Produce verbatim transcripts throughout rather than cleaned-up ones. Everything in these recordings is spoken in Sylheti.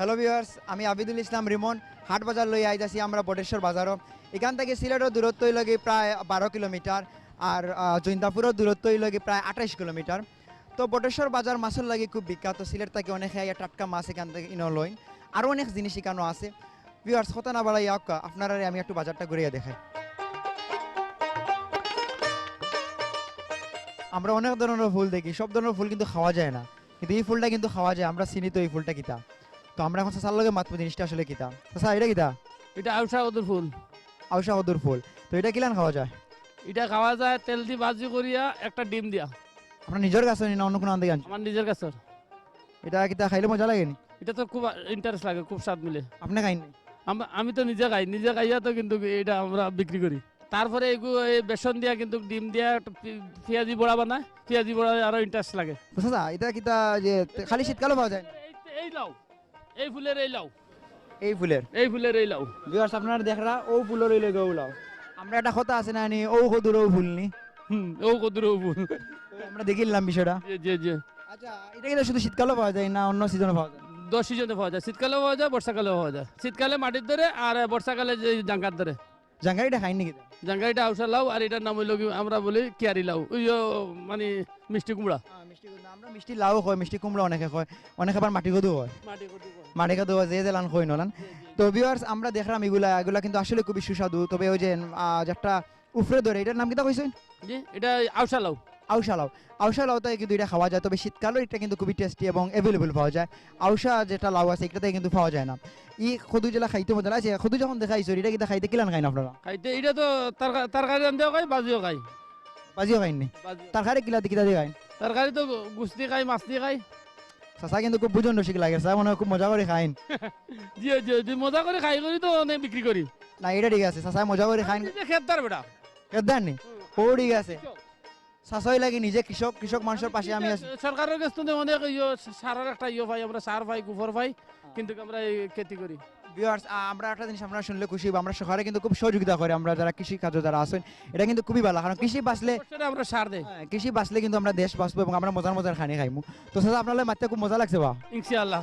Hello viewers, আমি আবিদুল ইসলাম রিমন। হাট বাজার লই আইজ আছি আমরা বটেশ্বর বাজারও। এখান থাকি সিলেটর দূরত্ব অইল গি প্রায় বারো কিলোমিটার, আর আহ, জৈন্তাপুরর দূরত্ব অইল গি প্রায় আঠাইশ কিলোমিটার। তো বটেশ্বর বাজার মাছর লাগি খুব বিখ্যাত। সিলেট থাকি অনেকে আইয়া টাটকা মাছ এখান থাকি ইনো লইন। আরও অনেক জিনিস এখানো আছে। ভিউয়ার্স, কথা না বাড়াইয়া আউক্কা, আপনারারে আমি একটু বাজারটা ঘুরাইয়া দেখাই। আমরা অনেক ধরনের ফুল দেখি, সব ধরনের ফুল কিন্তু খাওয়া যায় না, কিন্তু এই ফুলটা কিন্তু খাওয়া যায়। আমরা চিনি তো এই ফুলটা কিতা। তো আমরা এখন চাচার লগে মাতমু জিনিসটা আসলে কিতা। চাচা, এটা কিতা? এটা আউশা কদুর ফুল। আউশা কদুর ফুল। তো এটা কিলান খাওয়া যায়? এটা খাওয়া যায় তেল দি ভাজি করিয়া, একটা ডিম দিয়া। আপনার নিজের গাছর নি না অন্য কোনো আন থাকি আনছইন? আমার নিজের গাছর। এটা কিতা খাইলে মজা লাগে নি? এটা তো খুব ইন্টারেস্ট লাগে, খুব স্বাদ মিলে। আপনি খাইন নি? আম-, আমি তো নিজে খাই, নিজে খাইয়া তো কিন্তু এটা আমরা বিক্রি করি। তারপরে এগু-, এই বেসন দিয়া কিন্তু ডিম দিয়া একটা পি-, পিয়াজি বড়া বানায়, পিয়াজি বড়া আরো ইন্টারেস্ট লাগে। তো চাচা, এটা কিতা যে তে-, খালি শীতকালও পাওয়া যায়? এই, এই লাউ, এই ফুলের এই লাউ। এই ফুলের? এই ফুলের এই লাউ। ভিউয়ার্স, আপনারা দেখরা, ও ফুলের অইল গি ও লাউ। আমরা একটা কথা আছে না নি, ও কদুর ও ফুল নি? হুম, ও কদুর ও ফুল। আমরা দেখিলাম বিষয়টা। জি, জি, জি। আচ্ছা, এটা কিতা শুধু শীতকালও পাওয়া যায় না অন্য সিজনও পাওয়া যায়? দশ সিজনে পাওয়া যায়, শীতকালেও পাওয়া যায়, বর্ষাকালেও পাওয়া যায়। শীতকালে মাটির ধরে আর বর্ষাকালে যে জাঙ্গার ধরে। জাঙ্গারিটা খাইন নি কিতা? জাঙ্গারিটা আউশা লাউ, আর এটার নাম অইল গি আমরা বলি কিয়ারি লাউ, ওই ও, মানে মিষ্টি কুমড়া। হ্যাঁ, মিষ্টি কুমড়া। আমরা মিষ্টি লাউ কয়, মিষ্টি কুমড়া অনেকে কয়, অনেকে আবার মাটি কদু কয়। মাটি কদু কয়। মাটি কদু কয়, যে যেলান কয় নলান। তো ভিউয়ার্স, আমরা দেখলাম এগুলা, এগুলা কিন্তু আসলে খুবই সুস্বাদু। তবে ওই যে আহ, যেটা উপরে ধরে, এটার নাম কিতা কইছইন? জি, এটা আউশা লাউ। আউশা লাউ। আউশা লাউটা কিন্তু এটা খাওয়া যায়, তবে শীতকালে এটা কিন্তু খুবই টেস্টি এবং অ্যাভেলেবল পাওয়া যায়। আউশা যেটা লাউ আছে, এটাতে কিন্তু পাওয়া যায় না। ই কদু যেলা খাইতে মজা লাগে, কদু যখন দেখাইছো, এটা কিতা খাইতে কিলান খাইন আপনারা? খাইতে এটা তো তরকা-, তরকারি রান্ধিও খাই, ভাজিও খাই। ভাজিও খাইন নি? ভাজি। তরকারি কিলা দি, কিতা দি খাইন? তরকারি তো গুস্তি খাই, মাছ দি খাই। চাচা কিন্তু খুব ভোজন রসিক লাগে, চাচা মনে হয় খুব মজা করি খাইন। জি, জি, জি, মজা করি খাই করি তো অনেক বিক্রি করি। না, এটা ঠিক আছে, চাচা মজা করি খাইন। নিজে খেতদার বেটা। খেতদার নি? হুম। ও ঠিক আছে। কৃষক। চাচা অইলা গি নিজে কৃষক, কৃষক মানুষের পাশে আমি আছি। সরকারের কাছ থেকে অনেক ইয়ে, সারের একটা ইয়ে পাই আমরা, সার পাই, গোবর পাই, কিন্তু আমরা এই খেতি করি। ভিউয়ার্স, আ-, আমরা একটা জিনিস আপনারা শুনলে খুশি হইব, আমরা সরকারে কিন্তু খুব সহযোগিতা করে, আমরা যারা কৃষি কাজে যারা আছেন, এটা কিন্তু খুবই ভালো, কারণ কৃষি বাঁচলে, বছরে আমরা সার দেই। হ্যাঁ, কৃষি বাঁচলে কিন্তু আমরা দেশ বাঁচবো এবং আমরা মজার মজার খানি খাইমু। তো চাচা, আপনার লগে মাততে খুব মজা লাগছে বা? ইনশাআল্লাহ।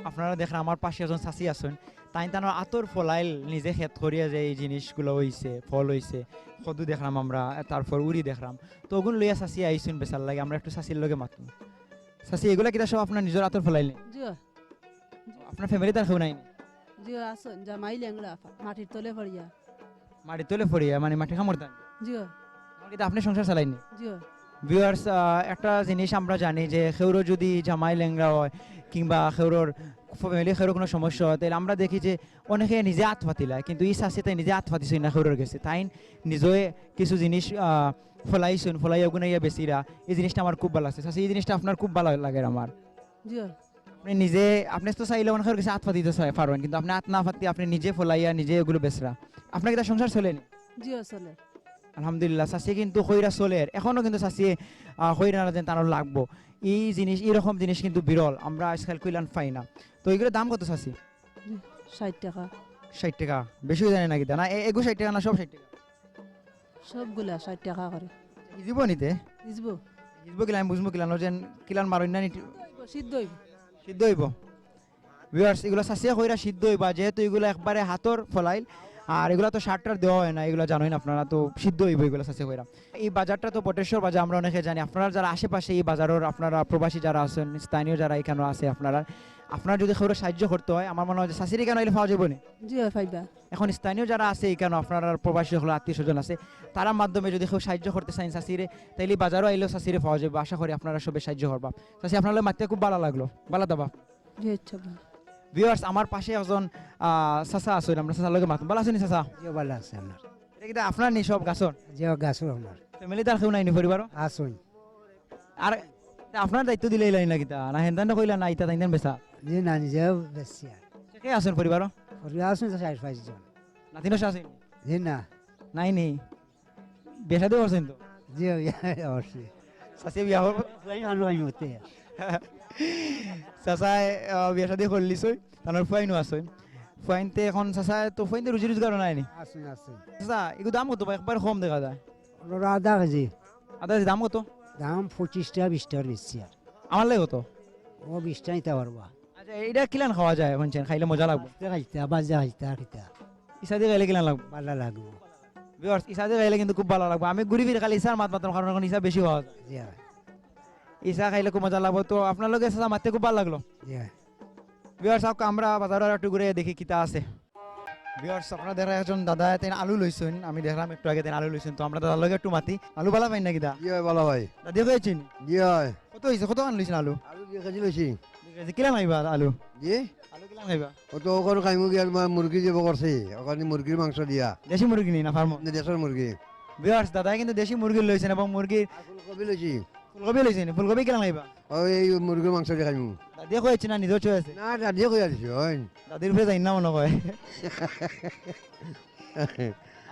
আপনারা দেখরা আমার পাশে একজন চাচি আছেন, তাইন তানর আতর ফলাইল নিজে খেত করিয়া যে এই জিনিসগুলা অইছে, ফল অইছে, কদু দেখলাম আমরা, তারপর উরি দেখলাম, তো ওগুন লইয়া চাচি আইছইন বেচার লাগি, আমরা একটু চাচির লগে মাতমু। চাচি, এগুলা কিতা সব আপনার নিজর আতর ফলাইল নি? জি। আপনার ফ্যামিলিত আর কেউ নাই নি? জি, আছইন, জামাই লেংড়া, মাটির তলে পড়িয়া। মাটির তলে পড়িয়া, মানে মাটি কামড় দেন? জি। মানে কিতা আপনি সংসার চালাইন নি? জি। ভিউয়ার্স, আহ, একটা জিনিস আমরা জানি যে কেউরর যদি জামাই লেংড়া হয় কিংবা কেউরর ফ্যামিলি কেউরর কোনো সমস্যা হয়, তাইলে আমরা দেখি যে অনেকে নিজে আত পাতিলায়, কিন্তু ই চাচিয়ে তাই নিজে আত পাতিছইন না কেউরর গেছে, তাইন নিজে কিছু জিনিস, আহ, ফলাইছইন, ফলাইয়া ওগুন আইয়া বেচিরা, এই জিনিসটা আমার খুব ভালা লাগছে। চাচি, এই জিনিসটা আপনার খুব ভালা লাগের আমার। জি। আপনি নিজে, আপনি তো চাইলে অনেকের গেছে আত পাতিতে চাই পারইন, কিন্তু আপনি আত না পাতি আপনি নিজে ফলাইয়া নিজে ওগুলো বেচরা। আপনার কিতা সংসার চলে নি? জি, চলে। আলহামদুলিল্লাহ, চাচিয়ে কিন্তু কইরা চলের, এখনো কিন্তু চাচিয়ে, আহ, কইরা না যেন তানর লাগবো। এই জিনিস, এইরকম জিনিস কিন্তু বিরল, আমরা আজকাল কইলান পাই না। তো এইগুলোর দাম কত চাচি? ষাইট টেকা। ষাইট টেকা? বেশি অই যায় না কিতা? না, এ-, এগু ষাইট টেকা না, সব ষাইট টেকা? সবগুলা ষাইট টেকা করি। হিজিবো নিতে? হিজিবো। হিজিবো কিলা, আমি বুঝবো কিলা, নজেন কিলান মারইন না নি? সিদ্ধ অইবো। সিদ্ধ অইবো। ভিউয়ার্স, এগুলা চাচিয়ে কইরা সিদ্ধ অইবা, যেহেতু এগুলা একবারে আতর ফলাইল, আর এগুলা তো সার টার দেওয়া হয় না, এগুলা জানইন আপনারা, তো সিদ্ধ অইবো এগুলা চাচিয়ে কইরা। এই বাজারটা তো বটেশ্বর বাজার, আমরা অনেকে জানি। আপনারা যারা আশেপাশে এই বাজারর, আপনারা প্রবাসী যারা আছেন, স্থানীয় যারা এখানো আছে, আপনারা, আপনারা যদি কেউরে সাহায্য করতে হয়, আমার মনে হয় যে চাচির এখানো আইলে পাওয়া যাইবো নি? জি, হয়, পাইবা। এখন স্থানীয় যারা আছে এখানো, আপনারা প্রবাসী হকল আত্মীয় স্বজন আছে, তারার মাধ্যমে যদি কেউ সাহায্য করতে চাইন চাচিরে, তাইলে এই বাজারও আইলেও চাচিরে পাওয়া যাইবো। আশা করি আপনারা সবে সাহায্য করবা। চাচি, আপনার লগে মাতিয়া খুব ভালা লাগলো, ভালা থাকবা। জি, আচ্ছা, ভালা। ভিউয়ার্স, আমার পাশে একজন, আহ, চাচা আছেন, আমরা চাচার লগে মাতমু। ভালা আছেন নি চাচা? জি, ভালা আছি আমরা। এটা কিতা আপনার নি সব গাছর? জি, গাছর আমার। ফ্যামিলিত আর কেউ নাই নি পরিবারও? আছইন। আর আপনার দায়িত্ব দিলে ইলাই না কিতা? না হেনদান কইলা না, ইতা তাইন বেচা? জি না, নিজেও বেচি আর। কে আছেন পরিবারও? পরিবার আছইন তো চাইর পাঁচ জন। নাতিন আছে? জি না। নাই নি? বিয়া শাদী করছেন তো? জি, বিয়া করছি। চাচিয়ে বিয়া করবো? ফুয়াইন আনো আমি হতে। চাচায়, আহ, বিয়া শাদী করলিছই, তানর ফুয়াইনও আছইন। ফুয়াইনতে এখন চাচায় তো ফুয়াইনতে রুজি রোজগারও নাই নি? আছইন, আছইন। চাচা, এগু দাম কত বা? একবার কম দেখা যায়। ওরা আধা কেজি। আধা কেজি দাম কত? দাম পঁচিশ টেকা, বিশ টেকার বেশি আর। আমার লাগে কত? ও বিশ টেকা নিতে পারবা। আজ ইটা কিলান খাওয়া যায়? হুনছেন খাইলে মজা লাগবো। খাইতা, বাজা খাইতা, আর কিতা? ইছা দি খাইলে কিলান লাগবো? ভালা লাগবো। ভিউয়ার্স, ইছা দি খাইলে কিন্তু খুব ভালা লাগবো। আমি ঘুরি ফিরি খালি ইছার মাত মাততাম, কারণ অখন ইছা বেশি খাওয়া যায়। জি অয়, ইছা খাইলে খুব মজা লাগবো। তো আপনার লগে চাচা মাততে খুব ভালা লাগলো। জি অয়। ভিউয়ার্স, আউক্কা আমরা বাজারো আর একটু ঘুরে দেখি কিতা আছে। ভিউয়ার্স, আপনারা দেখরা একজন দাদা তাইন আলু লইছইন, আমি দেখলাম একটু আগে তাইন আলু লইছইন, তো আমরা দাদার লগে একটু মাতি। আলু ভালা পাইন না কিতা? জি অয়, ভালা ভাই। দাদি কইছইন? জি অয়। কত অইছে, কত খান লইছইন আলু? আলু দুই কেজি লইছি। দুই কেজি। কিলান খাইবা আলু? জি। আলু কিলান খাইবা? ও তো অখন খাইমু গিয়া তোমার মুরগি যে করছি, অখান মুরগির মাংস দিয়া। দেশি মুরগি নি না ফার্ম? না, দেশর মুরগি। ভিউয়ার্স, দাদায় কিন্তু দেশি মুরগি লইছইন এবং মুরগির আর ফুলকপি লইছি। ফুলকপি লইছইন নি? ফুলকপি কিলান খাইবা? ও এই মুরগির মাংস দিয়া খাইমু। দাদিয়ে কইছে না, নিজেও চয়েছে। না, দাদিয়ে কইয়া দিছি, অয়। দাদির উপরে যাইন না মনে কয়।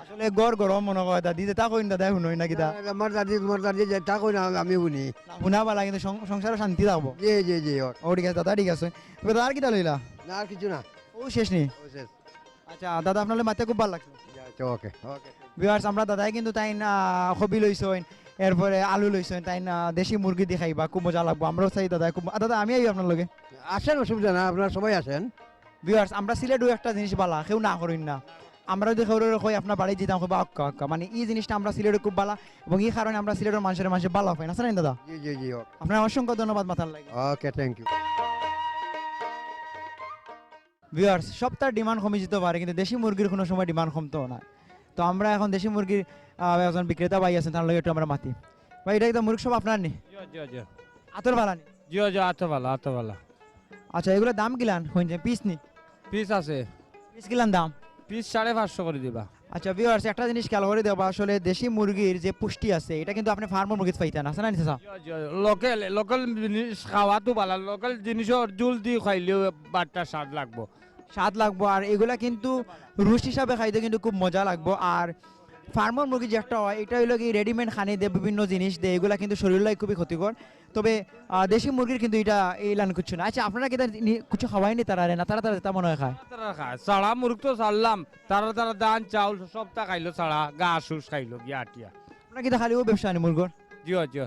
আসলে ঘর গরম মনে কয়, দাদি যেটা কইন দাদায় হুনইন না কিতা? না, আমার দাদি, তোমার দাদি যেটা কইন আমি হুনি। না, হুনা ভালা, কিন্তু সং-, সংসারো শান্তি থাকবো। জি, জি, জি, অয়। ও ঠিক আছে, দাদা ঠিক আছে। তবে দাদা আর কিতা লইলা? না, আর কিছু না। ও শেষ নি? ও শেষ। আচ্ছা দাদা, আপনার লগে মাতে খুব ভালা লাগছে। জি, আচ্ছা, ওকে, ওকে। ভিউয়ার্স, আমরা দাদায় কিন্তু তাইন, আহ, কবি লইছইন, এরপরে আলু লইছইন, তাইন, আহ, দেশি মুরগি দি খাইবা, খুব মজা লাগবো। আমরাও চাই দাদায় খুব, আহ, দাদা আমি আইবো আপনার লগে। আসেন, অসুবিধা না, আপনারা সবাই আসেন। ভিউয়ার্স, আমরা সিলেটো একটা জিনিস ভালা, কেউ না করইন না। আমরা যদি কেউরে কই আপনার বাড়ি যিতাম, কইবা আউক্কা আউক্কা। মানে ই জিনিসটা আমরা সিলেটো খুব ভালা এবং ই কারণে আমরা সিলেটর মানষরে মানষে ভালা পাইন। আছে না দাদা? জি, জি, জি, ওকে। আপনারে অসংখ্য ধন্যবাদ মাতার লাগি। ওকে, থ্যাংক ইউ। ভিউয়ার্স, সবতার ডিমান্ড কমি যেতে পারে, কিন্তু দেশি মুরগির কোনো সময় ডিমান্ড কমতো না। তো আমরা এখন দেশি মুরগির, আহ, একজন বিক্রেতা ভাই আছইন, তার লগে একটু আমরা মাতি। ভাই, ইটা কিতা মুরগি সব আপনার নি? জি, জি, জি। আতর ভালা নি? জি, জি, আতর ভালা, আতর ভালা। আচ্ছা, ইগুলা দাম কিলান? কইন যে পিস নি? পিস আছে। পিস কিলান দাম? পিস সাড়ে পাঁচশো করি দিবা। আচ্ছা ভিউয়ার্স, একটা জিনিস খেয়াল করি দেখবা, আসলে দেশি মুরগির যে পুষ্টি আছে, ইটা কিন্তু আপনে ফার্মর মুরগিত পাইতা না, আছে না নি চাচা? জি, জি, লোকাল, লোকাল জিনিস খাওয়া তো ভালা, লোকাল জিনিসর জুল দি খাইলেও বাট্টা স্বাদ লাগবো। স্বাদ লাগবো। আর ইগুলা কিন্তু রোস্ট হিসাবে খাইতে কিন্তু খুব মজা লাগবো। আর ফার্মর মুরগি যে একটা অয়, ইটা অইলো কি রেডিমেড খানি দে, বিভিন্ন জিনিস দে, ইগুলা কিন্তু শরীরর লাগি খুবই ক্ষতিকর। তবে, আহ, দেশি মুরগির কিন্তু ইটা ইলান কিচ্ছু না। আচ্ছা, আপনারা কিতা নি-, কিচ্ছু খাওয়াইন নি তারারে না, তারা তারা যেটা মনে অয় খায়? তারা খায়। ছাড়া মুরগ তো ছাড়লাম, তারা তারা ধান চাউল সবতা খাইলো, ছাড়া ঘাস উস খাইলো গিয়া আটিয়া। আপনারা কিতা খালি ও ব্যবসা নি মুরগর? জি, জি।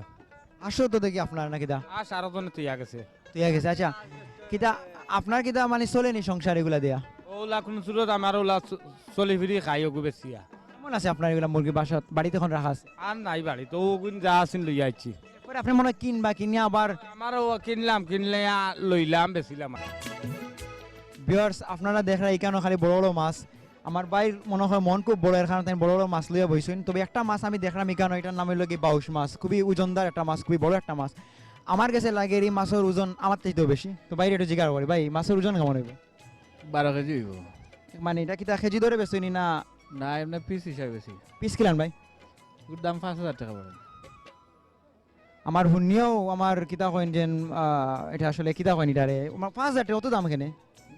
আসো তো দেখি আপনারা না কিতা? আর সারা জনে তুই গেছে। ঠিক আছে, আচ্ছা। কিতা, আপনার কিতা মানে চলে নি সংসার ইগুলা দিয়া? ওলা কোন সুরত আমার ওলা চ-, চলি ফিরি খাই ওগু বেচিয়া। কেমন আছে আপনার ইগুলা মুরগি বাসাত, বাড়িত এখন রাখা আছে? আর নাই বাড়িত, ওগুন যা আছিল লইয়া আইছি। পরে আপনে মনে অয় কিনবা, কিনিয়া আবার। আমারও কিনলাম, কিনলে আ, লইলাম, বেচিলাম। ভিউয়ার্স, আপনারা দেখরা ইখানো খালি বড় বড় মাছ। আমার ভাইর মনে অয় মন খুব বড়, এর কারণে তাইন বড় বড় মাছ লইয়া বইছইন। তবে একটা মাছ আমি দেখরাম ইখানো, ইটার নাম অইলো কি বাউশ মাছ, খুবই ওজনদার একটা মাছ, খুবই বড় একটা মাছ। আমার গেছে লাগের ই মাছর ওজন আমার থাইতেও বেশি। তো ভাইরে একটু জিগার করি, ভাই, মাছর ওজন কেমন অইবো? বারো কেজি অইবো। মানে ইটা কিতা কেজি ধরে বেচইন নি না? না, এমনে পিস হিসাবে বেশি। পিস কিলান ভাই? ওর দাম পাঁচ হাজার টেকা পড়ে। আমার হুনিয়াও আমার কিতা কইন যেন, আহ, ইটা আসলে কিতা কইন ইটারে? আমার পাঁচ হাজার টেকা অত দাম কেনে?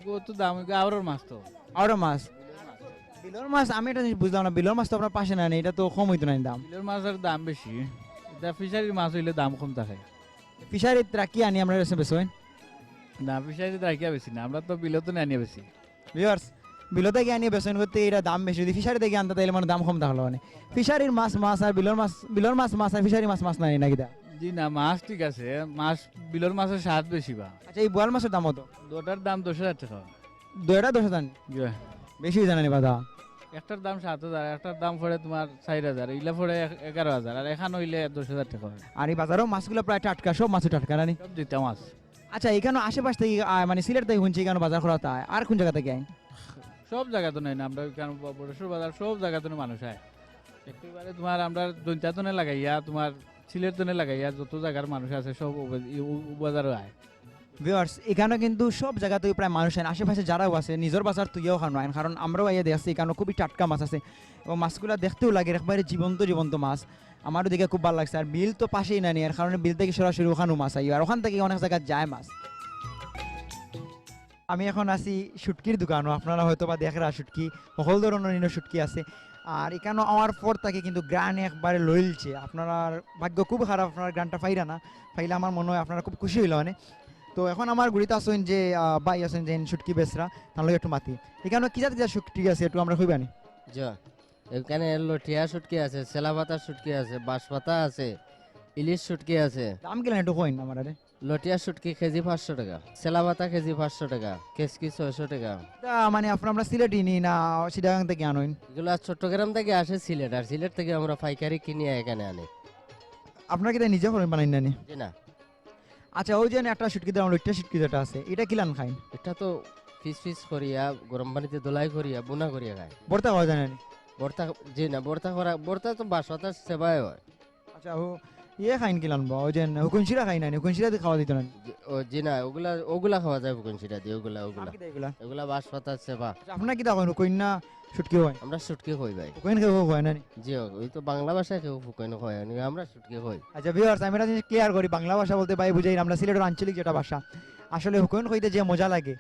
অত দাম, আওরর মাছ তো। আওরর মাছ। বিলর মাছ আমি একটা জিনিস বুঝলাম না, বিলর মাছ তো আপনার পাশে না নি, ইটা তো কম অইতো না নি দাম। বিলর মাছর দাম বেশি, ইটা ফিশারির মাছ অইলে দাম কম থাকে। ফিশারিত রাখি আনি আমরা বেচইন? না, ফিশারিত রাখিয়া বেশি না, আমরা তো বিলতো নিয়া আনিয়া বেশি। ভিউয়ার্স, বিলতে গিয়া আনিয়া বেচইন করতে ইটা দাম বেশি, যদি ফিশারি থাকি আনতা তাইলে মানে দাম কম থাকলো মানে। ফিশারির মাছ মাছ আর বিলর মাছ, বিলর মাছ মাছ আর ফিশারির মাছ মাছ না নি না কিতা? জি না, মাছ ঠিক আছে, মাছ, বিলর মাছর স্বাদ বেশি বা। আচ্ছা, ই বোয়াল মাছর দাম কত? দুটার দাম দশ হাজার টেকা। দুইটা দশ হাজার নি? জি। বেশি অইযায় না নি বা দা? একটার দাম সাত হাজার, একটার দাম পড়ে তোমার চাইর হাজার, ইলা পড়ে এক-, এগারো হাজার, আর এখান অইলে দশ হাজার টেকা অয়। আর ই বাজারো মাছগুলা প্রায় টাটকা, সব মাছউ টাটকা না নি? সব জিতা মাছ। আচ্ছা, ইখানো আশেপাশ থাকি, আহ, মানে সিলেট থাকি হুনছি ইখানো বাজার করাত আয়, আর কুন জাগা থাকি আয়? সব জাগাত নাই না, আমরা ইখান ব-, বড়েশ্বর বাজার সব জাগাত মানুষ আয়। একেবারে তোমার আমরা জৈন্তা তনে লাগাইয়া, তোমার সিলেট তনে লাগাইয়া, যত জাগার মানুষ আছে সব ও বা-, ই উ-, উ বাজারো আয়। ভিউয়ার্স, ইখানো কিন্তু সব জাগা থাকি প্রায় মানুষ আইন, আশেপাশে যারাও আছে, নিজর বাজার থইয়াও খানো আইন, কারণ আমরাও আইয়া দেখছি ইখানো খুবই টাটকা মাছ আছে এবং মাছগুলা দেখতেও লাগের একবারে জীবন্ত জীবন্ত মাছ। আমারও দেখে খুব ভালা লাগছে। আর বিল তো পাশেই না নি, এর কারণে বিল থাকি সরাসরি ওখানো মাছ আইও, আর ওখান থাকি অনেক জাগাত যায় মাছ। আমি এখন আছি শুটকির দোকানো, আপনারা হয়তো বা দেখরা শুটকি, সকল ধরনর ইনো শুটকি আছে। আর ইখানো আওয়ার পর থাকি কিন্তু ঘ্রাণ একবারে লইলছে। আপনারার ভাগ্য খুব খারাপ, আপনারা ঘ্রাণটা পাইরা না, পাইলে আমার মনে অয় আপনারা খুব খুশি অইলা অনে। তো এখন আমার গুড়িত আছইন যে, আহ, ভাই আছইন যে শুটকি বেচরা, তান লগে একটু মাতি। ইখানো কি জাত কি জাত শুটকি আছে একটু আমরারে কইবা নি? জি, এখানে লটিয়া শুটকি আছে, সেলাপাতা শুটকি আছে, বাঁশপাতা আছে, ইলিশ শুটকি আছে। দাম কিলান একটু কইন আমারে। লটিয়া শুটকি কেজি পাঁচশো টাকা, সেলাপাতা কেজি পাঁচশো টাকা, কেচকি ছয়শো টাকা। ইটা মানে আপনার, আমরা সিলেটি নি না চিটাগাং থাকি আনইন? এগুলা চট্টগ্রাম থাকি আসে সিলেট, আর সিলেট থাকি আমরা পাইকারি কিনিয়া এখানে আনি। আপনারা কিতা নিজে করইন, বানাইন না নি? জি না, আচ্ছা, ওই যে একটা শুটকি দিলাম, লটিয়া শুটকি যেটা আছে, ইটা কিলান খাইন? ইটা তো পিস পিস করিয়া গরম পানিতে ধোলাই করিয়া বুনা করিয়া খায়। ভর্তা খাওয়া যায় না নি? ভর্তা, জি না, ভর্তা করা, ভর্তা তো বাঁশ পাতার সেবায় হয়। আচ্ছা, ও ইয়ে খাইন কিলান বা, ওই যে হুকুনশিরা খাইন না নি? হুকুনশিরা দি খাওয়া দিত না নি? জি, ও জি না, ওগুলা, ওগুলা খাওয়া যায় হুকুনশিরা দি, ওগুলা, ওগুলা। আর কিতা এগুলা? এগুলা বাঁশ পাতার সেবা। আচ্ছা, আপনারা কিতা কইন, হুকুন না শুটকি কইন? আমরা শুটকি কই ভাই। হুকুন কেউ কয় না নি? জি, ওই তো বাংলা ভাষায় কেউ হুকুন কয়, আমরা শুটকি কই। আচ্ছা ভিউয়ার্স, আমি একটা জিনিস ক্লিয়ার করি, বাংলা ভাষা বলতে ভাই বুঝাই আমরা সিলেটের আঞ্চলিক যেটা ভাষা। আসলে হুকুন কইতে যে মজা লাগে,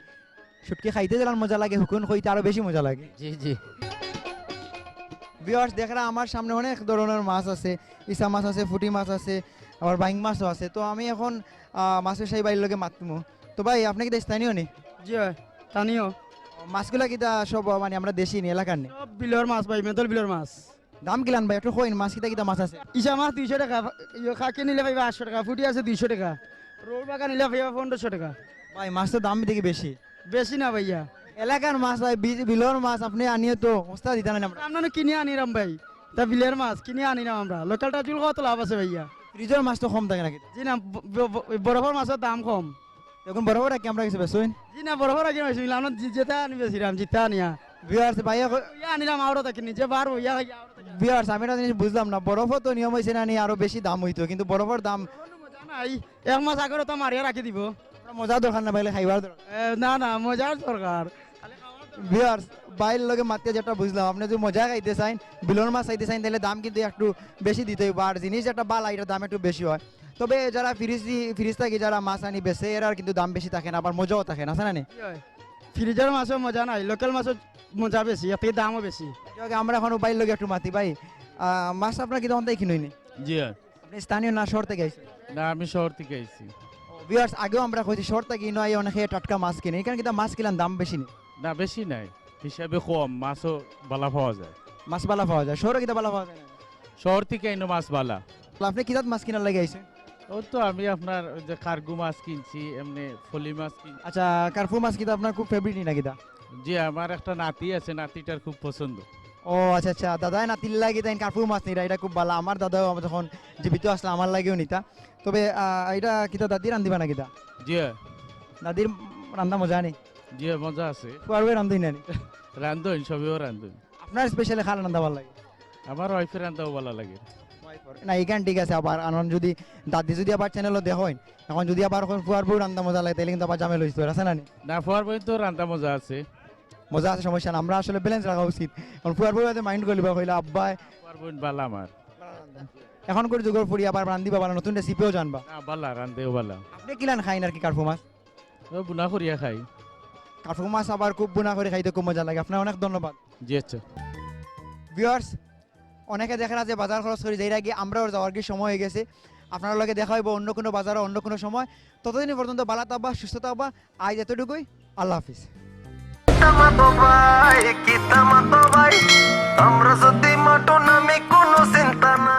শুটকি খাইতে যেলান মজা লাগে, হুকুন কইতে আরো বেশি মজা লাগে। জি, জি। ভিউয়ার্স, দেখরা আমার সামনে অনেক ধরনের মাছ আছে, ইসা মাছ আছে, ফুটি মাছ আছে, আবার বাইং মাছও আছে। তো আমি এখন আহ, মাছ ব্যবসায়ী ভাইর লগে মাতমু। তো ভাই, আপনি কিতা স্থানীয় নি? জি হয়, স্থানীয়। মাছগুলা কিতা সব মানে আমরা দেশি নি, এলাকার নি? সব বিলর মাছ ভাই, মেদল বিলর মাছ। দাম কিলান ভাই, একটু কইন, মাছ কিতা কিতা মাছ আছে? ইসা মাছ দুইশো টাকা, ইয়ে, খাকি নিলে পাইবা আটশো টাকা, ফুটি আছে দুইশো টাকা, রৌ বাগা নিলে পাইবা পনেরোশো টাকা। ভাই, মাছ তো দাম দেখি বেশি। বেশি না ভাইয়া। এলাকার মাছ ভাই, বি-, বিলর মাছ আপনি আনিয়ে তো ওস্তাদ দিতা না আমরা। আমরা না কিনে আনিরাম ভাই, তা বিলের মাছ কিনে আনিরাম আমরা। লোকালটা জুল কত লাভ আছে ভাইয়া? ফ্রিজর মাছ তো কম থাকে নাকি? জি না, ব- ব- ব- বরফর মাছের দাম কম। এখন বড় বড় কি আমরা কিছু বেসইন? জি না, বরফর আগে বেশি আমরা যে-, যেটা আনি বেশিরাম, যেটা আনিয়া। ভিউয়ার্স ভাই, ইয়া আনিলাম আরো তাকে নিজে বার ইয়া ইয়া আরো তাকে। ভিউয়ার্স, আমি একটা জিনিস বুঝলাম না, বরফও তো নিয়ম হয়েছে না নি আরো বেশি দাম হইতো, কিন্তু বরফর দাম মজা নাই, এক মাস আগে তো মারিয়া রাখি দিব। মজার দরকার না পাইলে খাইবার দরকার। এ, না না, মজার দরকার। ভিউয়ার্স, ভাইর লগে মাতিয়া যেটা বুঝলাম, আপনি যদি মজা খাইতে চাইন, বিলর মাছ খাইতে চাইন, তাহলে দাম কিন্তু একটু বেশি দিতে হইব। আর জিনিস একটা বালা, এটার দাম একটু বেশি হয়। তবে যারা ফ্রিজ দি-, ফ্রিজ থাকি যারা মাছ আনি বেচে, এরার কিন্তু দাম বেশি থাকে না, আবার মজাও থাকে না, আছে না নি? ফ্রিজর মাছও মজা নাই, লোকাল মাছও মজা বেশি, এর থেকে দামও বেশি। যাই হোক, আমরা এখন ভাইর লগে একটু মাতি। ভাই, আহ, মাছ আপনারা কি তখন তাই কিনুইনি? জি হয়। আপনি স্থানীয় না শহর থেকে আইছেন? না, আমি শহর থেকে আইছি। ভিউয়ার্স, আগেও আমরা কইছি শহর থেকে কিনো আই, অনেকে টাটকা মাছ কিনে। এখানে কিন্তু মাছ কিলান দাম বেশি নি? না, বেশি নাই, হিসাবে কম, মাছও বালা পাওয়া যায়। মাছ বালা পাওয়া যায়, শহরে কিন্তু বালা পাওয়া যায় না। শহর থেকে আইনো মাছ বালা। তো আপনি কিতাত মাছ কিনার লাগি আইছেন? ও তো আমি আপনার ওই যে কার্গু মাছ কিনছি, এমনি ফলি মাছ কিনছি। আচ্ছা, কার্পু মাছ কিতা আপনার খুব ফেভারিট নি না কিতা? জি, আমার একটা নাতি আছে, নাতিটার খুব পছন্দ। ও আচ্ছা আচ্ছা, দাদা নাতির লাগি তাই কার্পু মাছ নিরা, এটা খুব বালা। আমার দাদাও আমার যখন জীবিত আসলে আমার লাগিও নিতা। তবে আহ, এটা কিতা দাদি রান্ধিবা না কিতা? জি হয়। দাদির রান্না মজা নি? জি হয়, মজা আছে। ফুয়ার বউ রান্ধই না নি? রান্ধইন, সবেও রান্ধইন। আপনার স্পেশালি খার রান্ধা ভালা লাগে? আমার ওয়াইফের রান্ধাও বালা লাগে। না, এখান ঠিক আছে। আবার আনন যদি দাদি যদি আবার চ্যানেলও দেখইন, এখন যদি আবার এখন ফুয়ার বউ রান্ধা মজা লাগে, তাহলে কিন্তু আবার জামেল হইতো, আছে না নি? না, ফুয়ার বউ তো রান্ধা মজা আছে। মজা আছে, সমস্যা না। আমরা আসলে ব্যালেন্স রাখা উচিত। এখন ফুয়ার বউ হয়তো মাইন্ড করলিবা, কইলা আব্বায়। ফুয়ার বউ বালা আমার। এখন করে যুগর ফুড়ি আবার রান্ধিবা বালা, নতুন রেসিপিও জানবা। না, বালা, রান্ধেও বালা। আপনি কিলান খাইন আর কি কার্পু মাছ? ও বুনা করিয়া খাই। কার্পু মাছ আবার খুব বুনা করে খাইতে খুব মজা লাগে। আপনার অনেক ধন্যবাদ। জি আচ্ছা। ভিউয়ার্স, অনেকে দেখরা যে বাজার খরচ করি যাইরা গিয়া, আমরাও যাওয়ার কি সময় হয়ে গেছে। আপনার লগে দেখা হইব অন্য কোনো বাজারও অন্য কোনো সময়। ততদিন পর্যন্ত বালা থাকবা, সুস্থ থাকবা। আজ এতটুকুই, আল্লাহ হাফিজ। কিতা মাতো ভাই, কিতা মাতো ভাই, আমরা যদি মাতো না আমি কোনো চিন্তা না।